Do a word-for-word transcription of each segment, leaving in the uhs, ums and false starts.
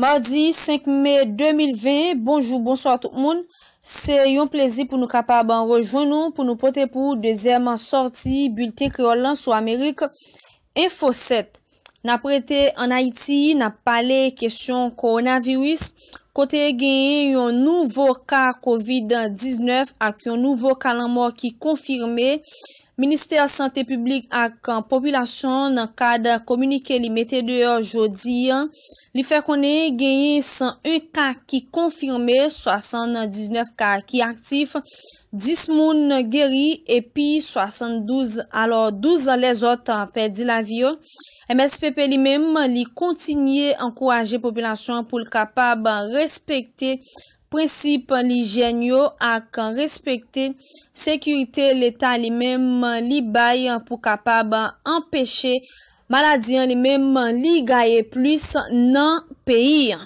Madi senk me de mil ven, bonjou, bonswa tout moun. Se yon plezi pou nou kapab rejwenn nou pou nou pote pou ou dezyèm sòti bilten kreyòl lan sou Amerik Enfo sèt. N ap rete ann Ayiti, n ap pale kesyon kowonaviris, kote genyen yon nouvo ka kovid diznèf ak yon nouvo ka lanmò ki konfime. Ministè Sante Piblik ak Popilasyon, nan kad kominike li mete deyò jodi a, li fè konnen genyen san en ka ki konfime, swasanndiznèf ka ki aktif, dis moun geri epi swasanndouz, alò, douz lèzòt pèdi lavi yo. M S P P li menm, li kontinye ankouraje popilasyon an pou l kapab respekte prensip lijyèn yo ak respekte sekirite Leta li menm li bay pou kapab anpeche maladi an li menm li gaye plis nan peyi an.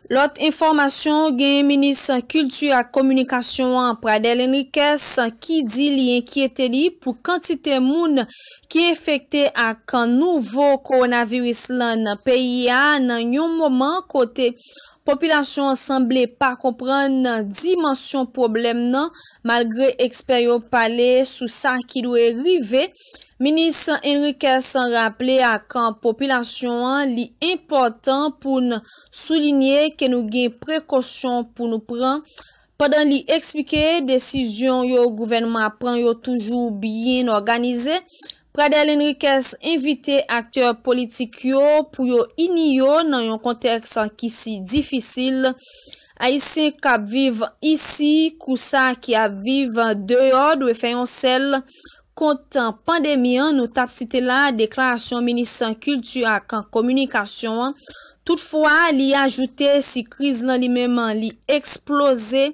Lòt enfòmasyon, gen minis kilti ak kominikasyon an, Pradel Henriquez, ki di li enkyete li pou kantite moun ki enfekte ak nouvo kowonaviris lan nan peyi a, nan yon moman kote popilasyon an sanble pa konprann dimansyon pwoblèm nan, malgre ekspè yo pale sou sa ki dwe rive. Minis Henriquez raple ak popilasyon an li enpòtan pou n soulinye ke nou gen prekosyon pou nou pran, pandan li eksplike desizyon yo gouvènman ap pran yo toujou byen òganize. Pradel Henriquez envite aktè politik yo pou yo ini yo nan yon kontèks ki si difisil. Ayisyen k ap viv isi kou sa ki ap viv deyò dwe fè yon sèl kont pandemi an nou t ap site la, deklarasyon minis kilti ak kominikasyon an. Toutfwa, li ajoute si kriz lan li menm li eksploze,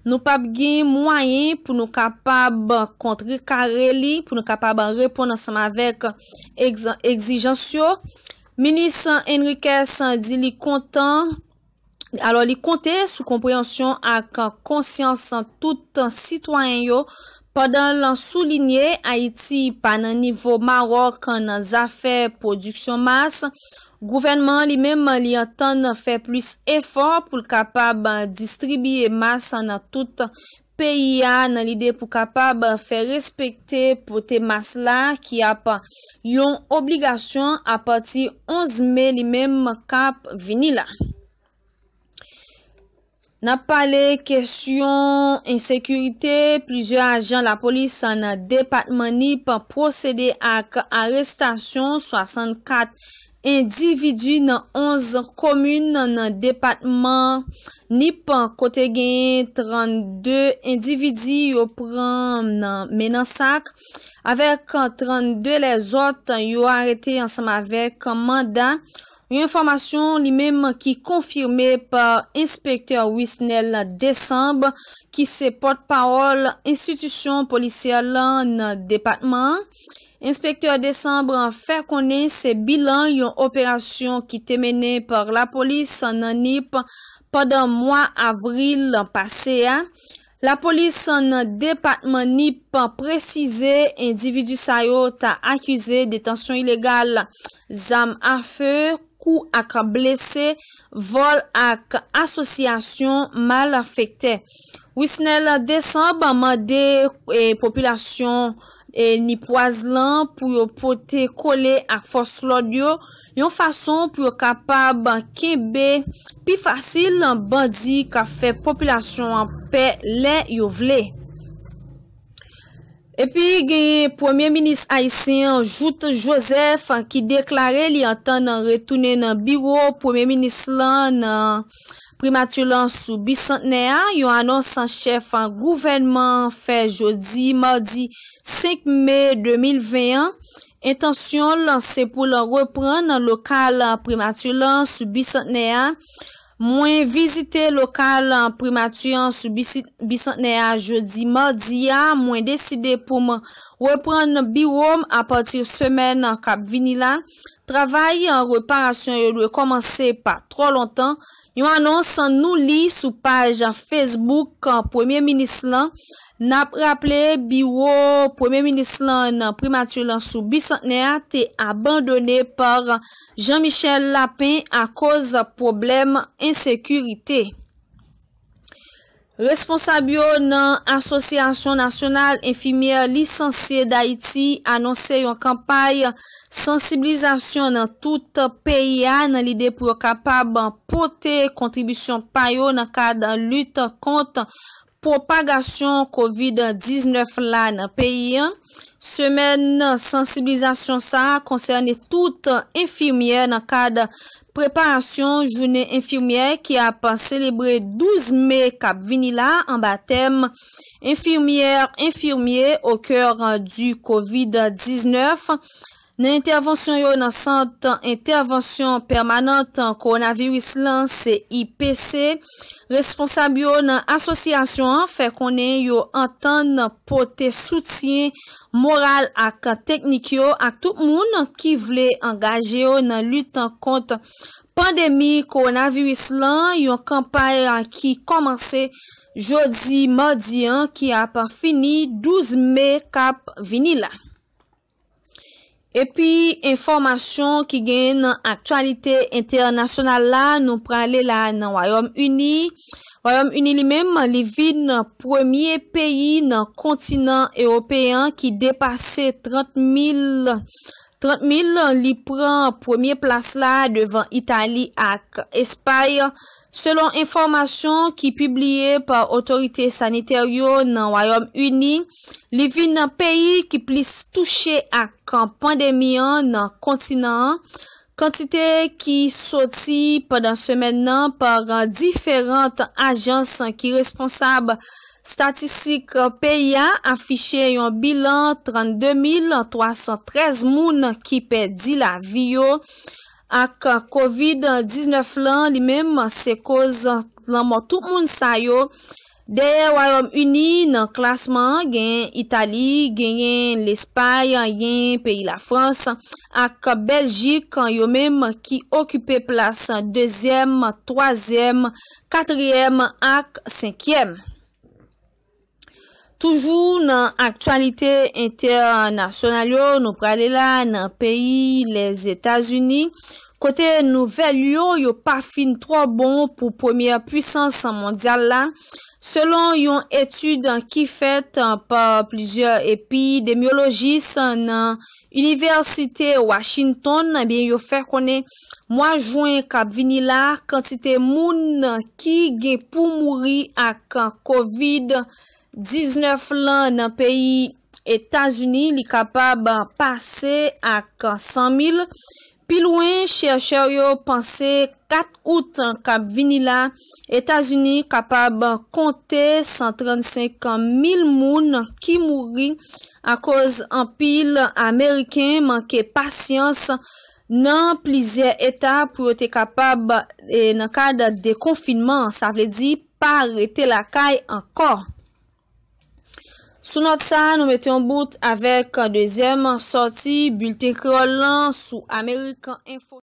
nou p ap gen mwayen pou nou kapab kontrekare li, pou nou kapab reponn ansanm avèk egz- egzijans yo. Minis Henriquez di li kontan, alò, li konte sou konpreyansyon ak konsyans tout sitwayen yo, pandan l soulinye Ayiti pa nan nivo Mawòk nan zafè pwodiksyon mas. Gouvènman an li menm li antann fè plis efò pou l kapab distribiye mas nan tout peyi a nan lide pou kapab fè respekte pote mas la ki ap yon obligasyon apati onz me li menm k ap vini la. N ap pale kesyon ensekirite. Plizyè ajan lapolis nan depatman Nip pwosede ak arestasyon swasannkat endividi nan onz komin nan depatman Nip, kote genyen trannde endividi yo pran nan men nan sak, avèk trannde lèzòt yo arete ansanm avèk manda. Yon enfòmasyon li menm ki konfime pa enspektè Wisnel Desanb, ki se pòtpawòl enstitisyon polisyè lan nan depatman an. Enspektè Desanb fè konnen se bilan yon operasyon ki te mennen pa lapolis nan Nip pandan mwa avril pase a. Lapolis nan depatman Nip presize endividi sa yo ta akize detansyon ilegal zam afe, kou ak blese, vòl ak asosyasyon malfektè. Wisnel Desanb mande e, popilasyon e, nipwaz lan pou yo pote kole ak fòs lòd yo, yon fason pou yo kapab kenbe pi fasil bandi k ap fè popilasyon an pè lè yo vle. Epi genyen Premye Minis ayisyen an, Jouthe Joseph, ki deklare li antann retounen nan biwo Premye Minis lan nan Primati lan sou Bisantnè a. Yon anons chèf gouvènman an fè jodi madi senk me de mil ven an. Entansyon l se pou l reprann lokal Primati lan sou Bisantnè a. Mwen vizite lokal Primati an sou Bisi- Bisantnè a jodi madi a. Mwen deside pou m reprann biwo m apati semèn k ap vini la. Travay reparasyon yo dwe kòmanse pa twò lontan. Yon anons nou li sou paj Facebook Premye Minis lan. N ap raple, biwo premye minis lan nan primati lan sou Bisantnè a te abandone pa Jean Michel Lapin akoz pwoblèm ensekirite. Responsab yo nan Asosyasyon Nasyonal Enfimyè Lisansye Dayiti anonse yon kanpay sansibilizasyon nan tout peyi a nan lide pou yo kapab pote kontribisyon pa yo nan kad lit kont pwopagasyon kovid diznèf la nan peyi an. Semèn sansibilizasyon sa a konsène tout enfimyè nan kad preparasyon jounen enfimyè ki ap selebre douz me k ap vini la anba tèm Infirmières, infirmiers au cœur du kovid diznèf. Nan entèvansyon yo nan Sant Entèvansyon Pèmanant Kowonaviris lan, C I P C, responsab yo nan asosyasyon an fè konnen yo antann pote soutyen moral ak teknik yo ak tout moun ki vle angaje yo nan lit kont pandemi kowonaviris lan, yon kanpay ki kòmanse jodi madi an ki ap fini douz me k ap vini la. Epi enfòmasyon ki genyen nan aktyalite entènasyonal la, nou prale la nan Wayòm Ini. Wayòm Ini li menm, li vin premye peyi nan kontinan ewopeyen ki depase trant mil, trant mil, li pran premye plas la devan Itali ak Espay. Selon enfòmasyon ki pibliye pa otorite sanitè yo nan Wayòm Ini, li vin nan peyi ki plis touche ak pandemi an nan kontinan an. Kantite ki soti pandan semèn nan pa diferan ajans ki responsab estatistik peyi a afiche yon bilan trannde mil twa san trèz moun ki pèdi lavi yo ak kovid diznèf lan, li menm se koz lanmò tout moun sa yo. Dèyè Wayòm Ini nan klasman an, genyen Itali, genyen Lespay, genyen peyi Lafrans ak Bèljik, yo menm ki okipe plas dezyèm, twazyèm, katriyèm ak senkyèm. Toujou nan aktyalite entènasyonal yo, nou prale la nan peyi Lèzetazini, kote nouvèl yo, yo pa fin twò bon pou premyè pwisans mondyal la. Selon yon etid ki fèt pa plizyè epidemyolojis nan Inivèsite Washington, ebyen, yo fè konnen mwa jen k ap vini la, kantite moun ki gen pou mouri ak kovid diznèf lan nan peyi Etazini, li kapab pase ak san mil. Pi lwen, chèchè yo panse kat out k ap vini la, Etazini kapab konte san trannsenk mil moun ki mouri akoz anpil Ameriken manke pasyans nan plizyè eta pou yo te kapab, e, nan kad dekonfinman, sa vle di pa rete lakay ankò. Sou nòt sa, nou mete yon bout avèk dezyèm sòti bilten kreyòl lan sou American Info.